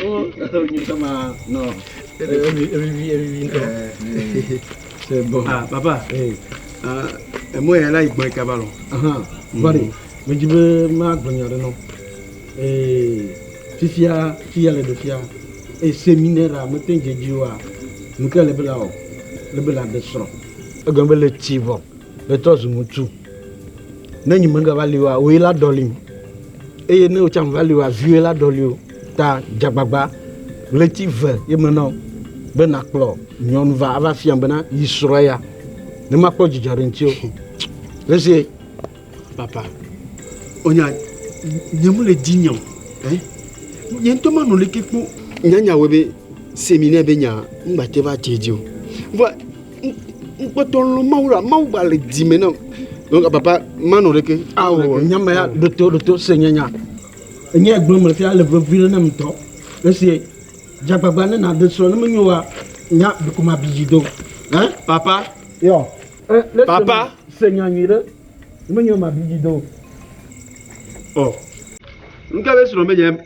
Nyitɔma nɔ. Evivi evivi ŋutɔ. C'est bon. Ah papa. Ah emɔ ya la yi gbɔn kaba lɔ. Ahan. Vɔ medzi be magblɔ nya ɖe nɔ. Ee fifia fia le ɖe fia. Eye séminaire mete dze dzi oa. Nu ke le be la wɔ. Le be la ɖe srɔ̃. Egɔme be le tsi vɔ. Le trɔ zu ŋutsu. Ne nyi megava li oa, wòe la ɖɔlim. Eye ne wòtsã meva li oa, viwòe la ɖɔli o. Ta dzagbagba ɣleti ve ye menɔ be nakplɔ nyɔnu va ava fiam bena yi srɔ̃ ya. Ne makpɔ dzidzɔ ɖe ŋutiwò. Lesie. Papa, onya nye mele di nya o. Eh? Nye ŋutɔ manɔ leke kpo. Nyanya wɔe be séminaire be nya ŋgbate va dze dzi o. Vɔa ŋkpɔtɔ lɔ̃ Mawu la, Mawu gba le dzi me nam. Donc papa manɔ leke. Awo nyama ya ɖoto ɖoto se nye nya. Enye gblɔm mele fia le vevi ɖe nam ŋutɔ. Esie dzagbagba ne nàɖe srɔ̃ ne menyo wa nya ɖeko ma bi dzi do. Hein? Papa. Yɔ. Eh, Papa. Se nya nyui ɖe. Ne menyo ma bi dzi do. Oh. Nuka be srɔ̃ be nye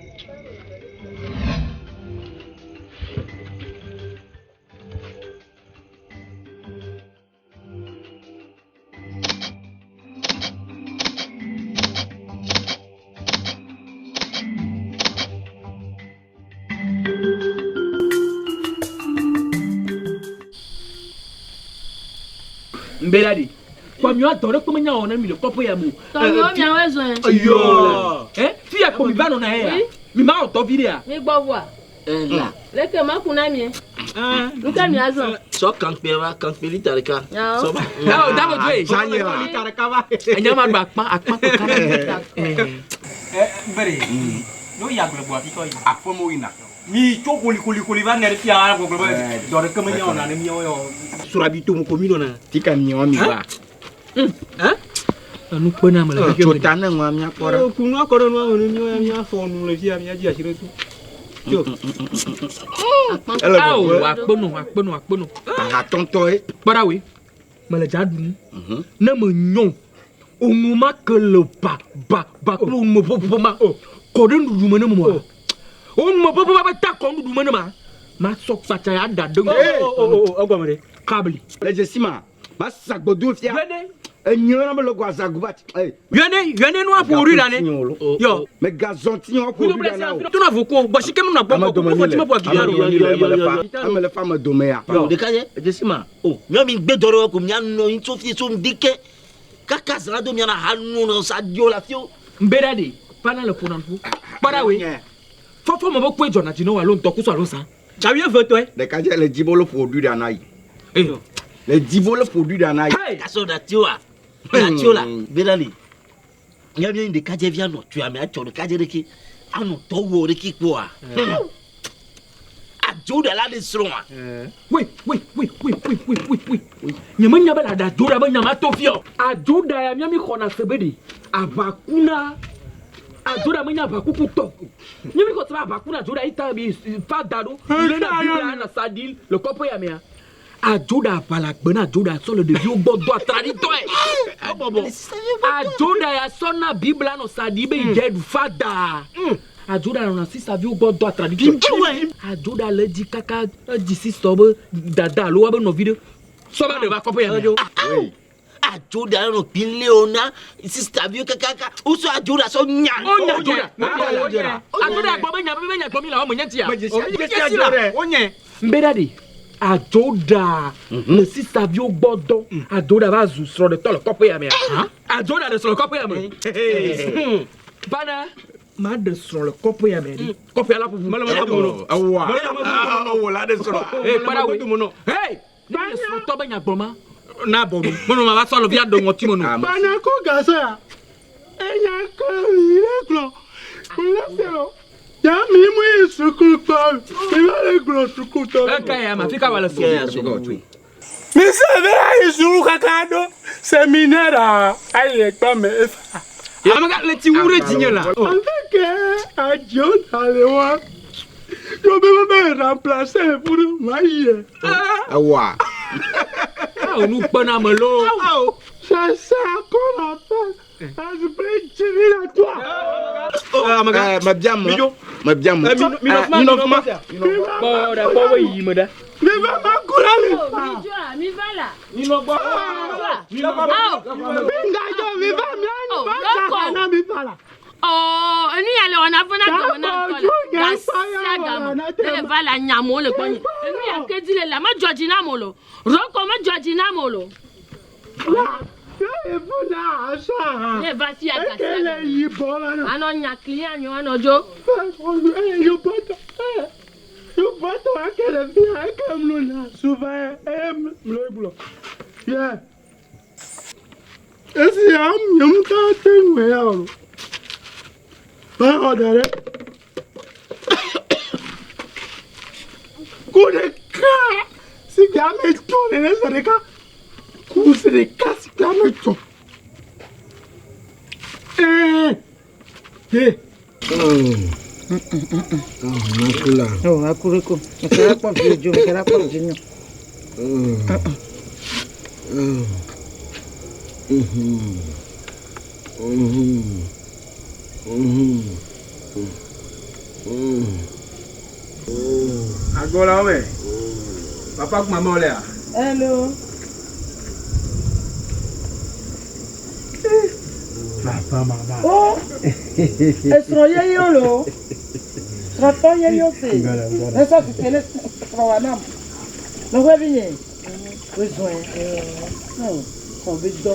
Mbela ɖi. Kpɔ miɔ dɔ ɖe kpɔ menya wɔ na mi le kɔƒe ya me o. Tɔnyewo miawoe zɔe. Eyɔ. Ɛ fi ya kpɔ mi va nɔna ya. Mi ma wɔ dɔ vi ɖea. Mi gbɔ vɔa. Ela. Leke maku na mie. Nu ke miazɔ. Sɔ kankpe va, kankpe lita ɖeka. Sɔ va. Awo dabo dzoe. Zanye la. Lita ɖeka va. Enya ma ɖu akpa akpa kaka. Ɛ bere. No ya gblɔ gbɔ afi kɔ yi. Aƒe mo yina. Mi tso koli koli koli va ne ɖe fia gbɔgblɔ be dɔ ɖeke menya wɔna ne miawo yɔ. Surabi to mo ko mi nɔna. Tika miawo mi va. Enu kpe na me le xexea me. Tso ta ne nua míakpɔ ɖa. Ku nua kɔ ɖe nua me ne míawo ya míafɔ nu le fia míadzi asi ɖe to. Tso. Ele Awo bɔbɔe. akpenɔ akpenɔ akpenɔ. Ahatɔntɔe. Kpɔ ɖa woe. Mele dza ɖu nu. Ne me nyɔ onu ma ke le ba ba ba kple onu me ƒoƒo ma kɔ ɖe nuɖuɖu me ne me moa. Onu me ƒoƒo ma be ta kɔ nuɖuɖu me ne ma. Masɔ kpatsa ya ɖa ɖe ŋu. Egɔme ɖe. Kabli. Le dzesi ma. Masa gbɔdo fia. Enye na be logo azagu va. Yɔne yɔne nu aƒo ri la ne. Yɔ. Megazɔ ti aƒo ri la na o. Tona voko gbɔsi ke nu na gbɔ ko ko ti me bɔ gidi alo. Ame le fa ame dome ya. Yo ɖeka ye edesi ma. O miɔ mi gbe dɔ ɖe ko mia nɔ yin tso fie tso ŋdi ke. Kaka zã do mia na ha nu no sa dio la fio. Mbe ɖa ɖe fana le ƒona ƒu. Kpɔ ɖa we. Fɔfɔ me be koe dzɔna dzi na wo alo ŋdɔkusu alo zã. Tsawi evetɔe. Ɖekadze le dzibo le ƒo ɖui ɖa na yi. Le dzibo le ƒo ɖui ɖa na yi. Kasɔ ɖa tio a. Ɖa tio la. Be ɖa li. Mía mía ɖekadze via nɔ tsoa me atsɔ ɖekadze ɖeke anɔ tɔ wɔ ɖeke kpɔa. Adzo ɖa la ɖe srɔ̃a. Wei wei wei wei wei wei wei wei. Nye me nya be la ɖe adzo ɖa be nya ma to fia o. Adzo ɖa ya mía mi xɔna se be ɖe aʋakuna. Adzo ɖa menye aʋakuku tɔ o. Nye mi xɔ se be aʋakuna adzo ɖa yi ta mi fa da ɖo. Le na Biblia na sa ɖi le kɔƒe ya mea. Adzo ɖa aʋa le agbe na adzo ɖa sɔ le ɖeviwo gbɔ do atraɖitɔe. Adzo ɖa ya sɔ na Biblia nɔ sa ɖi be yi dze ɖu fa da. Adzo ɖa nɔna sisaviwo gbɔ do atraɖitɔe. Adzo ɖa le edzi kaka edzi sisɔ be dada alo woabe nɔvi ɖe sɔ va ɖe va kɔƒe ya mea. Adzo ɖa nɔ kpileo na sisaviwo kakaka. Wosɔ adzo ɖa sɔ nya. O nya adzo ɖa. Adzo ɖa gbɔ be nya be nya gbɔ mi la wɔme nye tia. Wonye. Mbe ɖa ɖe adzo ɖa le sisaviwo gbɔ dɔ. Adzo ɖa va zu srɔ̃ɖetɔ le kɔƒe ya mea. Adzo ɖa ɖe srɔ̃ le kɔƒe ya me. Bana maɖe srɔ̃ le kɔƒe ya me ɖi. Kɔƒe ya la ƒuƒu. Ewoa. Ewo la ɖe srɔ̃. Ee kpɔ ɖa woe. Hey! Ne le srɔ̃tɔ be nya gblɔ ma. Na bɔ nu. Menɔ ma va sɔ nɔvia ɖe ŋɔti me no. Bana ko gasɔ ya. Enya ke mi le gblɔ. Mi le se o. Ya mi mu yi sukulu kpɔ. Mi va le gblɔ sukulu tɔ. Eka ya ma fika wa le sukulu. Mi se be ayi sukulu kaka ɖo séminaire ayi ekpɔ me efa. Ame ka le ti wu ɖe dzinye la. Avec adzo da le wa. Yo be be remplacer pour mayi. Ewoa. Awo nu kpe na me lo. C'est ça qu'on appelle esprit divinatoire. Mebia mɔ. Mebia mo. Eh, mi nɔ Mi nɔ fima. Kpɔ ɖa, kpɔ wo yi me ɖa. Mi va ma ku la mi. Mi dzɔa, mi va la. Mi nɔ gbɔ. Mi nɔ gbɔ. Mi nga dzɔ mi va mi Oh, va lɔkɔ. tsaka na mi va la. Ɔ, enu ya le wɔna fana gɔme na ŋutɔ la. Gasia game. Ne le va la nyamewo le gbɔnye. Enu ya ke dzi le la medzɔ dzi nam o lo. Rɔkɔ medzɔ dzi nam o lo. La, ye fu na asɔ. Ne va fia Eke gasia le game. yibɔ la na. Anɔ nya kli anyo anɔ dzo. Yubɔtɔ, yubɔtɔ eke le fia eke mlo na suva eye mlo gblɔ. Ye. Esi ya nye ŋutɔ te ŋue ya o. Ba xɔ da ɖe. Ku ɖeka si ke ame tsɔ nene zi ɖeka. Ku zi ɖeka si ke ame tsɔ. Ee. Ye. Makula. Oh, akureko. Mekela kpɔ vi dzo, mekela kpɔ vi nyo. Agɔlawo me. Papa kuma ma lea. Hello. Papa mama. Oh, esrɔ̃ yeye wo lo. Srɔ̃tɔ yeye wo se. Ne sɔ si tele srɔ̃ wa nam. Nɔƒe vi nye. Wozɔe. Oh, xɔ be dɔ.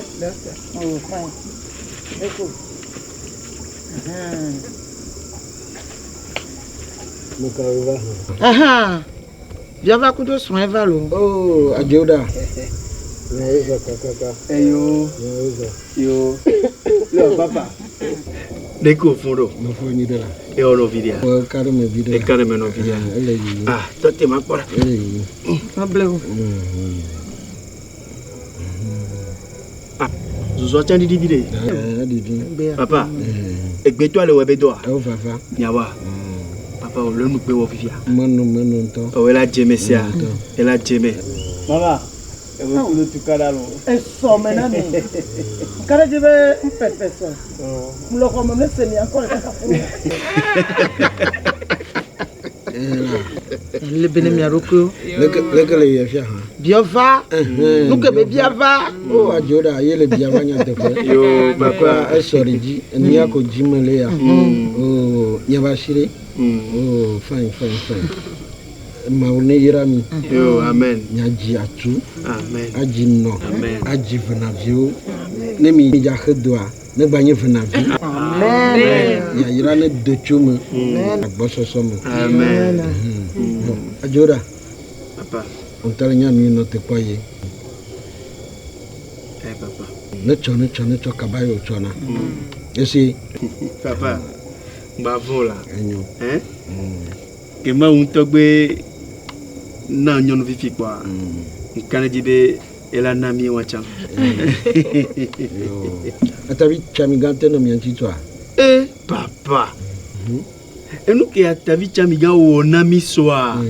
Oh, fine. Eko. Ahan. Biava kudo srɔ̃e va lo. Oh, adzoda. Nyawuza kakaka. Eyo. Nyawuza. Yo. Leo papa. Ɖe ko fun ɖo. Mefo nyi ɖe la. Ewɔ nɔvi ɖea. Wɔ ka ɖe me vi ɖe la. Eka ɖe me nɔvi ɖea. Ele yiyi. Ah, tɔte ma kpɔ ɖa. Ele yiyi. Mable o. Ah, zozɔ tsã ɖiɖi vi ɖe. Eɖiɖi. Papa, egbetɔa le wɔ be dɔa. Ewo vava. Nyawa. Papa, o le nugbe wɔ fifia. Menu menu ŋutɔ. Ɔwɔ ela dze me sia. Ela dze me. Mama, ewe kudo tukala lo. Esɔ me na mi. Nka ɖe dzi be ŋpɛpɛ sɔ. Mlɔ xɔ me ne se mia ŋkɔ le kaka ƒu. Le be ne mia ɖokuiwo. Leke leke le yie fia hã. Biɔva. Nu ke be biava. O adzoda ye le biava nyateƒe. Yo papa. Esɔ ɖe dzi. Enia ko dzi me le ya. O nyaba si ɖe. O fine fine fine. Mawu ne yra mi. Yo amen. Miadzi atu. Amen. Adzi nɔ. Amen. Adzi venaviwo. Ne mi dza xe doa, ne gba nye venavi. Amen. Yayra ne do tso me. Agbɔsɔsɔ me. Amen. Bon, adzoda. Papa. Ŋutɔ le nyanu nɔ te kpɔ ye. Eh papa. Ne tsɔ ne tsɔ ne tsɔ kaba ye wòtsɔna. Esi. Papa, gba vɔ la. Enyo. Hein? Ke ma ŋutɔ gbe na nyɔnu fifi kpɔa. Nka ne dzi be ela na mi wa tsã. Atavi tsamigã te nɔ mia ŋuti tɔa. Eh papa. Enu ke atavi tsamigã wɔ na mi sɔa.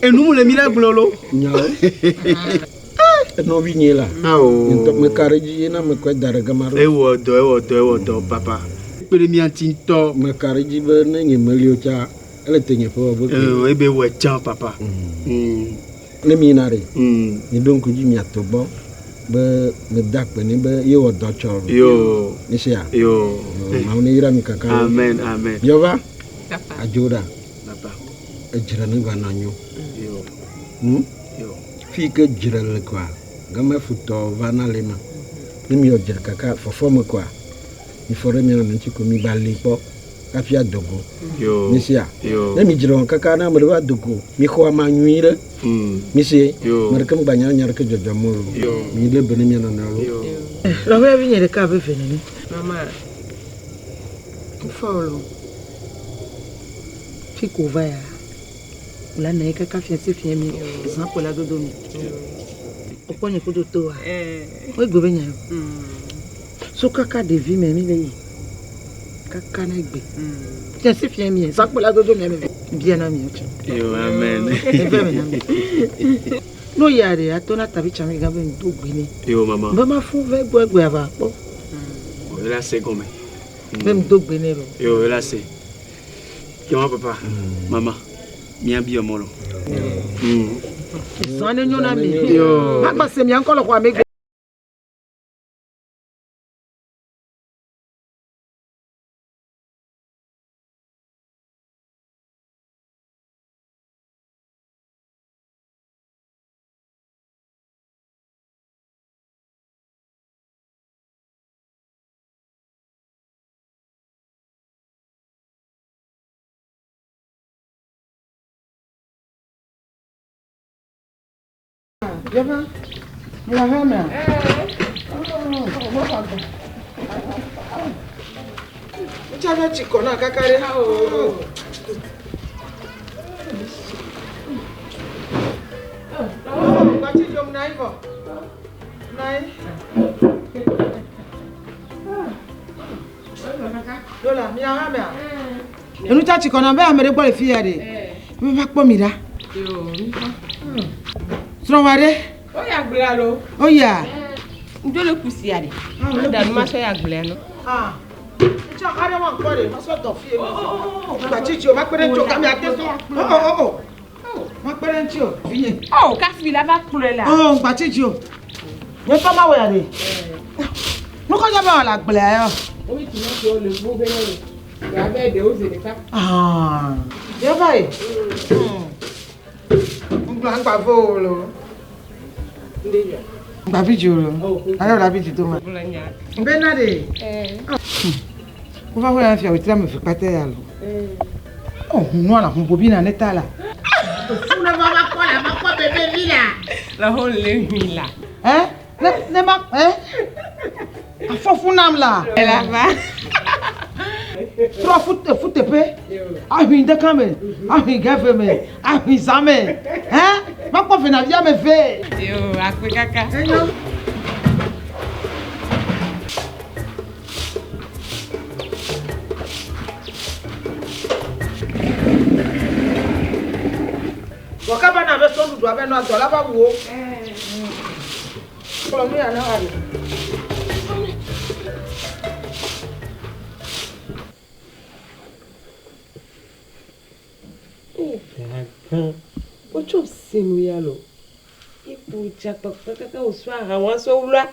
Enu mu le mi la gblɔ lo. Nyawo. Nɔvi nye la. Awo. Ŋutɔ meka ɖe dzi ye na mekɔe da ɖe gama ɖo. Ewɔ dɔ ewɔ dɔ ewɔ dɔ papa. Kpe ɖe mia ŋuti ŋutɔ. Meka ɖe dzi be ne nye meli o tsa ele te nye ƒe wɔ be. Ee ebe wɔ tsã papa. Ne mi yina ɖe. Mi ɖo ŋku dzi miatɔ gbɔ be meda akpe nɛ be ye wɔ dɔ tsɔ. Yo. Esia. Yo. Mawu ne yra mi kaka. Amen amen. Biɔva. Adzo ɖa. Papa. Edzre ne gba nɔ anyi o. Yo. Yo. Fi yi ke dzre le koa, gama futɔ va na le ma. Ne mi wɔ dzre kaka fɔfɔ me koa, mi fɔ ɖe mia nɔnɔe ŋuti ko mi gba li kpɔ hafi ado go. Yo. Mi sia. Yo. Ne mi dzre wɔ kaka ne ame ɖe va do go, mi xɔ ama nyui ɖe. Mi se. Yo. Ame ɖeke ŋgba nya nya ɖeke dzɔdzɔm o. Yo. Mi lé be ne mia nɔnɔewo. Lɔƒe vi nye ɖeka abe ve nene. Mama. Nfa o lo. Fi ko va ya. Wòle anɔ anyi kaka fia si fia mi. Zã ko la dodo mi. Wokpɔ nye kudo to wa. Wogbe be nya yo. So kaka ɖevi me mi le yi. Kaka ne gbe. Fia si fia mi. Zã ko la dodo mi ame. Bia na mi o. Yo amen. Eve me na mi. No ya ɖe ato na tabi tsami gã be ŋdo gbe ne. Yo mama. Be ma fún ve gbɔ egbe ava kpɔ. O ela se gɔme. Be ŋdo gbe ne lo. Yo ela se. Kema papa, mama, míabiɔ mɔ lo. Zã ne nyo na mi. Magba se mia ŋkɔ le xɔa me gbe. Yava, mi la hã mea? Ŋutsa va tsi kɔ na kaka ɖe. Gbatsi dzom na yi vɔ. Na yi. Lola, mi la hã mea? Enu tsa tsi kɔ na be ame ɖe gbɔ le fi ya ɖe. Mi va kpɔ mi ɖa. Srɔ̃wa ɖe. Oya gblea lo. Oya. Ŋdzo le kusia ɖe. Ɖa nu ma sɔ ya gblea no. Ah. Tsɔ xa ɖe wɔn kpɔ ɖe. Ma sɔ dɔ fi. Gbatsi dzi o ma kpe ɖe ŋuti o kami ate sɔ. Oh oh oh. Ma kpe ɖe ŋuti o. Vinye. Oh, kafi la va kplɔe la. Oh, gbatsi dzi o. Nye ŋutɔ ma wɔ ya ɖe. Nu kɔ dza be wɔ le agblea yɔ. Womi tomatiwo le vo be ne le. Abe ɖewo zi ɖeka. Ah. Yɔ va yi. Ŋgblɔ ŋgba vo o lo. Ŋgba vi dzi o lo. Alo la vi dzi do ma. Bena ɖe. Wova wɔ ya fia wòtri ame eve kpata ya lo. Oh, hunua la hun bobi na ne ta la. Funu va va kɔ la, va kɔ bebe vi la. La ho le hui la. Eh? Ne ne ma eh? Afɔfu nam la. La va. Trɔ fu fu teƒe. Ahui ɖeka me, ahui gɛve me, ahui zã me. Eh? Ma kpɔ venavia me ve. Yo, akpe kaka. Enyo. Vɔ kaba na be sɔ ɖuɖu abe nɔ dɔ la va wu wo. Kplɔ nu ya na wa ɖe. Wotsɔ senu ya lo. Ikpo dzakpakpa kaka wòsɔ aha wa sɔ wlua.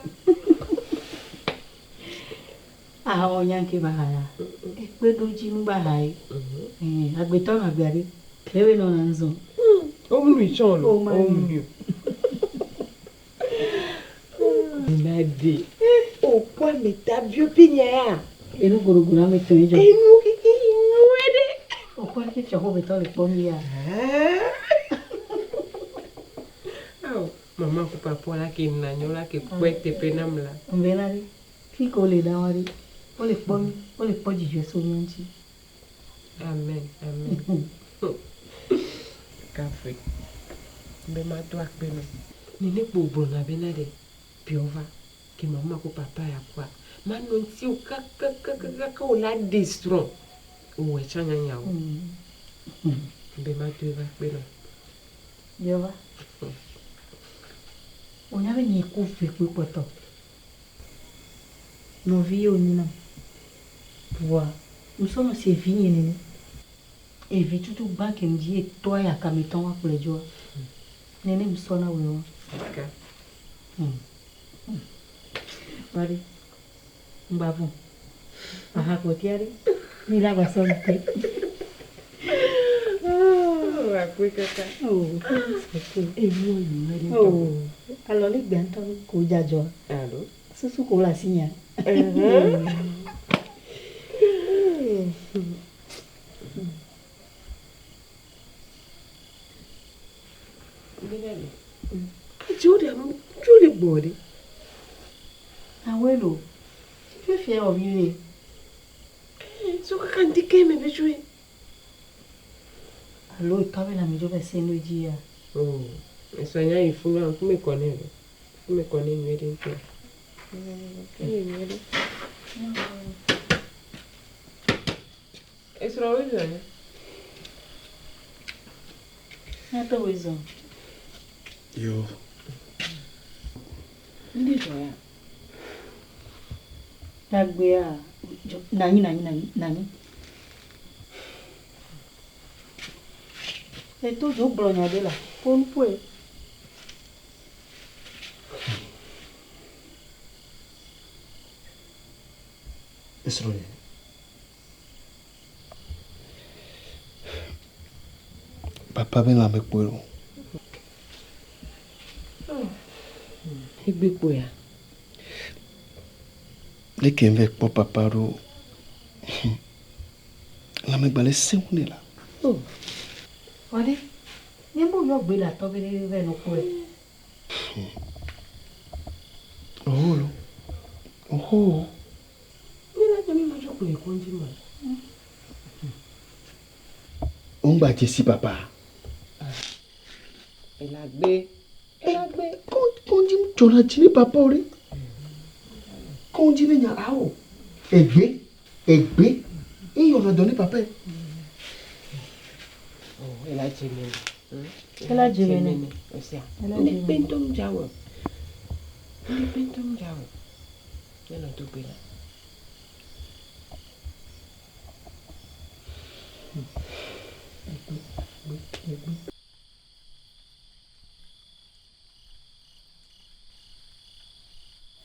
Aha wɔ nya ke ba ha ya. Ekpeɖodzinu ba ha ye. Agbetɔ nɔ agbea ɖe. Ɖewoe nɔna ŋzɔ. Womnui tsɔ lo. Womnui. Nade. Okpɔ ameta bio ƒe nya ya. Enu goɖogoɖo ame tɔe dzɔ. Enu keke nyuie ɖe. Okpɔ ɖe fiaƒo betɔ le kpɔm ya. Awo, mama ku papa la ke nanyo la ke kpɔe teƒe nam la. Nbena ɖe. Fi ke wole ɖa wa ɖe. Wole kpɔ mi, wole kpɔ dzidzɔe so mía ŋuti. Amen, amen. Kafui. Be mado akpe nɔ. Nene kpo gblɔna bena ɖe biɔ va ke mama ku papa ya kua manɔ ŋuti o kakakakaka o la ɖe srɔ̃. Owɔe tsã nyanya o. Be mado eva kpe nɔ. Biɔ va. Wonya be nye ku ve kpoe kpɔtɔ. Nɔvi ye wonyi nam. Vɔa, ŋsɔnɔ se vinye nene. Evi tutu gbã ke ŋdzi ye tɔa ya kametɔ wa kplɔe dzoa. Nene ŋsɔ na wòe wa. Ka. Va ɖe. Ŋgba vɔ̃. Aha kpɔtia ɖe. Mi la gba sɔ ŋte. Oh, akpe kaka. Oh, Enu nyuie ɖe. Oh, alɔ le gbea ŋutɔ ko dzadzɔ. Alo. Susu ko le asinyea. Adzo ɖe ŋutsu le gbɔ ɖe. Awɔe lo. Fifia wɔ nyuie. So kaka ŋdi ke me be tsoe. Alo etɔ be lãme dzo be se nu dzi ya. Oh, esɔ nya yi funu ŋkume kɔ nɛ lo. Ŋkume kɔ nɛ nyuie ɖe ŋutɔ. Ele nyuie ɖe. Esrɔ̃ wo zɔ ne. Nyatɔ wo zɔ. Yo. Ndi zɔ ya. Tagbea nanyi nanyi nanyi nanyi. Eto dzo gblɔ nya ɖe la, ƒo nu ƒoe. Esrɔ̃nye. Papa be lãme kpɔe o. Egbe kpɔea? Leke ŋvɛ kpɔ papa ɖo lãmegbalẽ sẽŋu nɛ la. Oh. Wɔ ɖe, ne mo yɔ gbe le atɔ be ne vɛ nɔ kpɔe. Oho lo. Oho. Mi la dze mi mo dzo kplɔe kɔndzi ma. Ŋgba dzesi papa. Elagbe. Elagbe. Kɔndzi dzɔna dzi ne papa o ɖe. Kɔndzi ne nya awo. Egbe. Egbe. Eyɔna dɔ ne papa ye. Oh, ela dze mene. Ela dze mene. Osia. Ne kpentom dzawo. Ne kpentom dzawo. Ne nɔ do gbe la.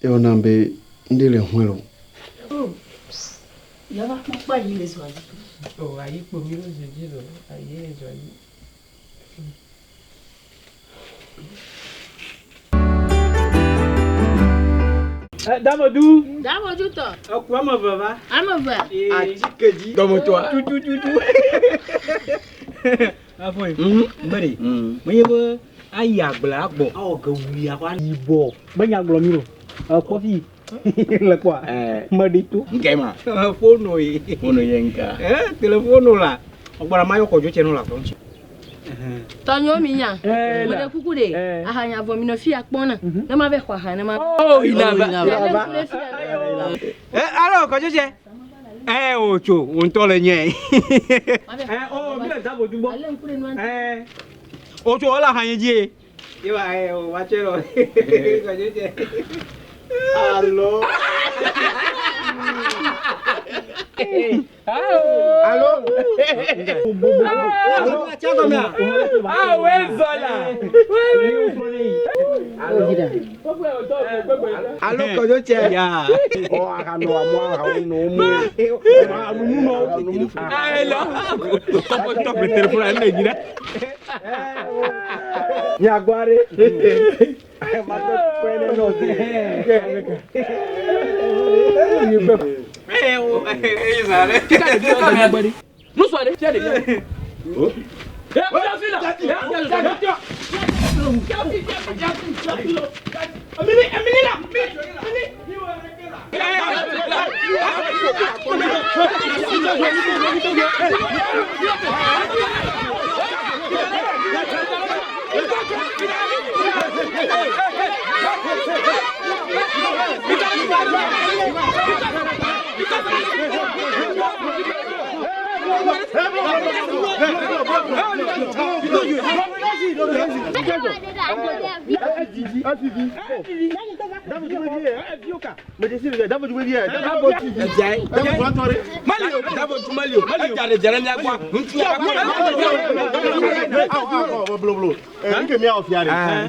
Ewɔ nam be ŋɖe le hɔe lo. Oh, yava kpɔkpɔ ayi le zɔa dzi. Oh, ayi kpo mi le zɔ dzi lo, ayi le zɔa dzi. Damodu. Damodu tɔ. Eku ame eve va. Ame eve. Atike dzi. Dɔmɔtɔa. Tutututu. Afɔ yi. Mbe ɖe. Menye be ayi agble agbɔ. Awɔ ge wui aƒa yibɔ. Be nya gblɔ mi o. Ekpɔ fi. Le kpɔa. Meɖi to. Nke ma. Fono ye. Fono ye nka. Telefono la. Ɔgbɔna ma yɔ kɔdzo tse no la fɔ ŋuti. Tɔnyewo mi nya. Meɖe kuku ɖe. Aha nya vɔ mi nɔ fi akpɔ na. Ne ma vɛ xɔ aha ne ma. Oh ina va. Alo kɔdzo tse. O tso wo ŋutɔ le nye. O mi le dabo du gbɔ. O tso wole aha nye dzi. Ye wa o wa tse lɔ. Kɔdzo tse. Alo. Alo. Awe zɔla. Alo kɔdzo tse. Ɔ aha nɔ amu aha nɔ mu. Anumu nɔ. Alo. Kɔkɔ tɔ pe telefone ale dzi ɖe. Nyagbare. Matɔ kpɛ ne nɔ se.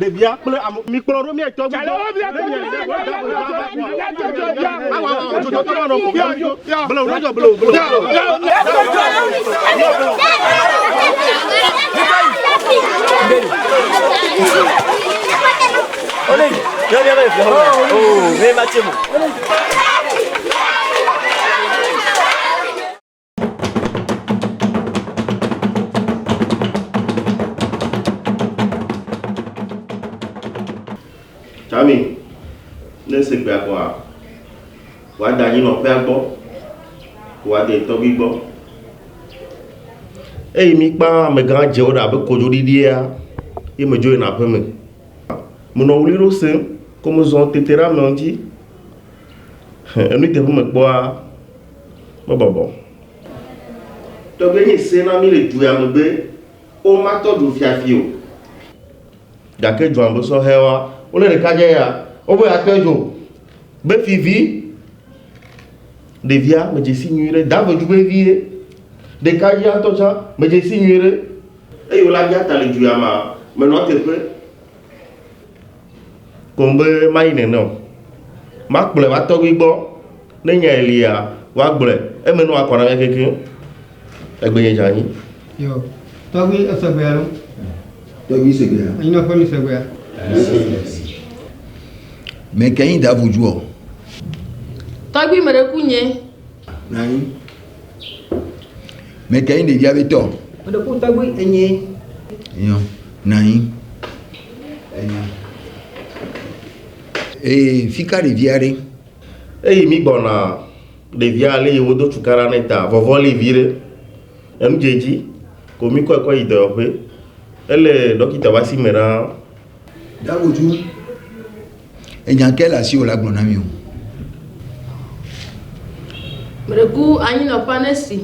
Ɖevia kple ame mikplɔ ɖo miatɔ Tsami, ne ese gbea kɔa, wòade anyinɔƒea gbɔ, wòade tɔgbui gbɔ. Eyi mi kpa amegã dzewo ɖe abe kodzoɖiɖia ye medzo yina aƒeme. Menɔ wli ɖo sem ko mezɔ tete ɖe amewo ŋuti. Enu teƒe mekpɔa, mebɔbɔ. Tɔgbui nye se na mi le du ya me be womatɔ dzo fiafi o. Gake dzoa be sɔhɛwoa, wole ɖeka dze ya, wobe yeatɔe dzo be fivi. Ɖevia medze si nyuie ɖe, David be vie. Ɖekadzia ŋutɔ tsã medze si nyuie ɖe. Eye wola bia ta le du ya mea, menɔ eteƒe. Ko be mayi nene o. Makplɔe va tɔgbui gbɔ. Ne nya lia, woagblɔe. Eme ne woakɔ na mía kekeŋ. Egbe nye dze anyi. Yo, tɔgbui esegbea lo. Tɔgbui segbea. Anyinɔƒe mi segbea. Mɛ ke nyi davu dzuɔ? Tɔgbui me ɖe ku nye. Nanyi. Mɛ ke nyi ɖevia be tɔ? Me ɖe ku tɔgbui enye. Nyɔ, nanyi. Enyo. Ee, fika ɖevia ɖe? Eyi mi gbɔna ɖevia le yi wodo cukaɖa nɛ ta vɔvɔ li viɖe. Enu dze edzi ko mi kɔe kɔ yi dɔyɔƒe. Ele ɖɔkita be asi me ɖaa. Dawodu, enya ke le asiwò la gblɔ na mi o. Meɖe ku anyinɔƒea ne si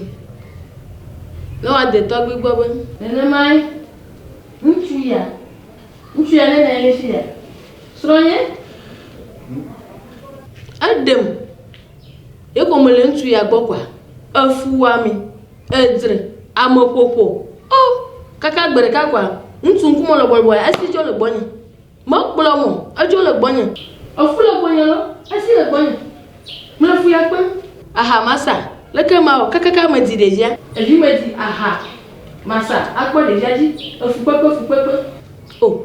ne woade tɔgbui gbɔ be. Nenemae ŋutsu ya, ŋutsu ya ne nɔ anyi ɖe fi ya. Srɔ̃nye, eɖem ye ko mele ŋutsu ya gbɔ koa, efuwɔame, edzre, ameƒoƒo. O, kaka gbe ɖeka koa, ŋutsu ŋkume lɔbɔlɔbɔ ya esi dzo le gbɔnye. Mekplɔm o, edzo le gbɔnye. Efu le gbɔnye lɔ, esi le gbɔnye. Mele fu ya kpem. Aha masa, leke mawɔ kakaka medi ɖevia? Evi medi aha masa akpɔ ɖevia dzi, efukpekpe fukpekpe. O,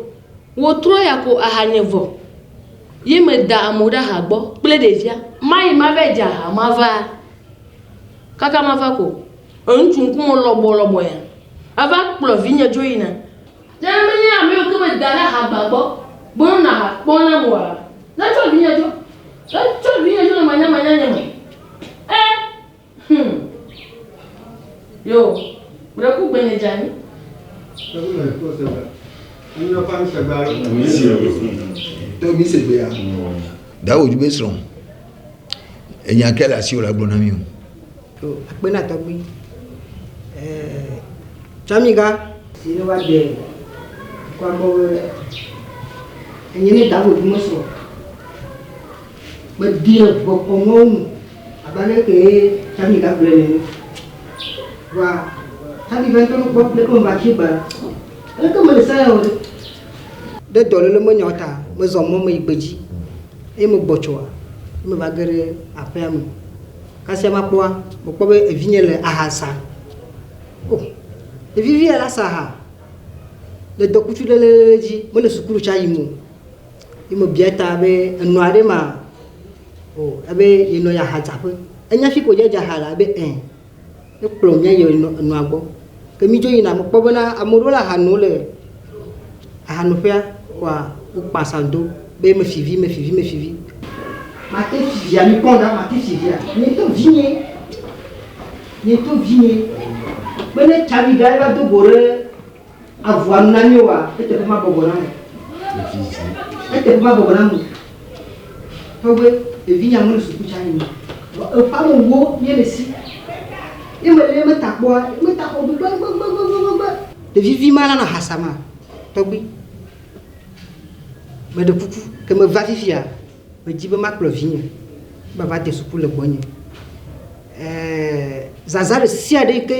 wò trɔ ya ko aha nye vɔ ye meda amewo ɖe aha gbɔ kple ɖevia. Mayi mava dze aha mava kaka mava ko eŋutsu ŋkume lɔbɔlɔbɔ ya eva kplɔ vinye dzo yina. Ne menye ame yiwo ke meda ɖe ahagba gbɔ be wonɔ aha kpɔm nam oa, netsɔ vinye dzo. Etsɔ vinye dzo le manyamanya nye me. E! Hum. Yo, meɖe ku gbenye dze anyi. To mi se gbea. Dawo ju be srɔ̃. Enya ke le asiwò la gblɔ na mi o. To akpe na tɔgbui. Ɛɛ Tsamiga. Si ne woade dukɔa gbɔ be enye ne David me srɔ̃. Medi le ʋe kɔnuawo nu abe ale ke Tsamiga gblɔe nene. Vɔa Tsamiga ŋutɔ mekpɔ leke meva tsi gbea. Aleke mele se ya wɔ ɖe? Ɖe dɔléle menyawo ta mezɔ mɔ meyi gbedzi eye megbɔ tsoa, ye meva ge ɖe aƒea me. Kasia makpɔa, mekpɔ be evinye le aha sa. O, ɖevi vi ya la sa aha le dɔkutsu lelelele dzi, mele sukulu tsa yim o. Ye mebia ta be enɔa ɖe ma? O, ebe yenɔ yi ahadzaƒe. Enya fi ko dze dze aha la ebe ẽ. Ekplɔ mía yi enɔa gbɔ. Ke mídzo yina mekpɔ bena ame ɖewo le aha nom le ahanoƒea kɔa wokpa sando be mefivi mefivi mefivi. Mate fivia mi kpɔm ɖa mate fivia. Nye ŋutɔ vinye. Nye ŋutɔ vinye. Be ne tsavi gã va do go ɖe avua nu na mí oa, eteƒe mabɔbɔ na mo. Eteƒe mabɔbɔ na mo. Tɔgbe evinya mele suku tsa yim. Eƒe ame wo míele si. Ye mele meta kpɔa, meta xɔ gbegbegbegbegbegbe. Ɖevi vi ma la nɔ aha sama. Tɔgbi, meɖe kuku ke meva fifia, medi be makplɔ vinye be wòava de suku le gbɔnye. Ɛɛ, zazã ɖe sia ɖe yi ke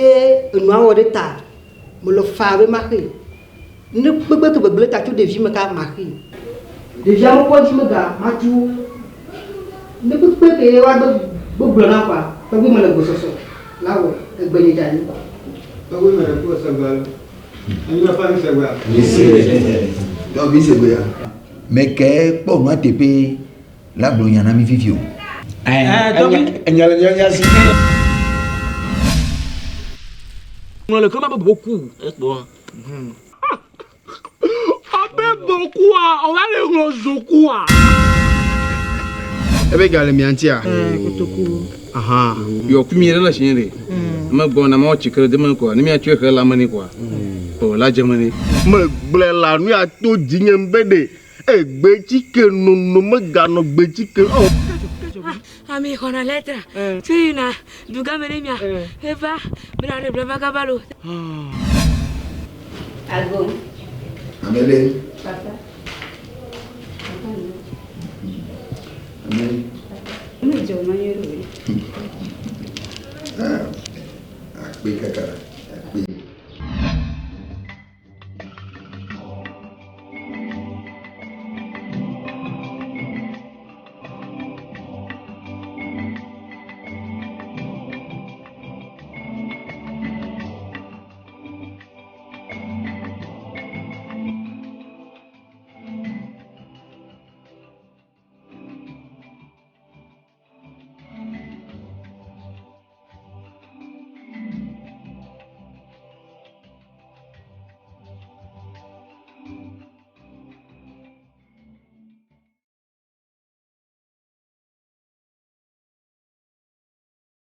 enɔa wɔ ɖe ta, melɔ̃ faa be maxee. Ne kpekpe ke gbegblẽ ta tso ɖevi me ka maxee. Ɖevia mekpɔ dzi mega matu wo. Ne kpekpe ke woagbe gbegblɔ na kɔa, tɔgbi mele gbɔsɔsɔ la wɔ egbe nye dze anyi. Tɔgbi mele gbɔsɔsɔ la. Tɔgbi se gbea. Mɛ ke kpɔ nua teƒe la gblɔ nya na mi fifi o. Enya le mía si. Ŋlɔ le kema be boku. Ekpɔ. Abe bokua, ova le ŋlɔ zokua. Ebe ga le mia ŋutia? Kotoku. Aha. Yɔ ku mi ɖe le shi ɖe. Me gbɔ na ma tsi kre de me kɔa. Ne mia tsɔe xe la me ni kɔa. O la dze me ni. Megblɔe la nu ya to dzinye be ɖe egbetsike nono meganɔ gbetsike o. Ami xɔna lɛtra tso yina dugã me ne mia eva bena ɖe bla va kaba lo. Ago. Amele. Papa. Amele. Ne dzɔ ma nyuie ɖo. Ah, akpe kaka, akpe.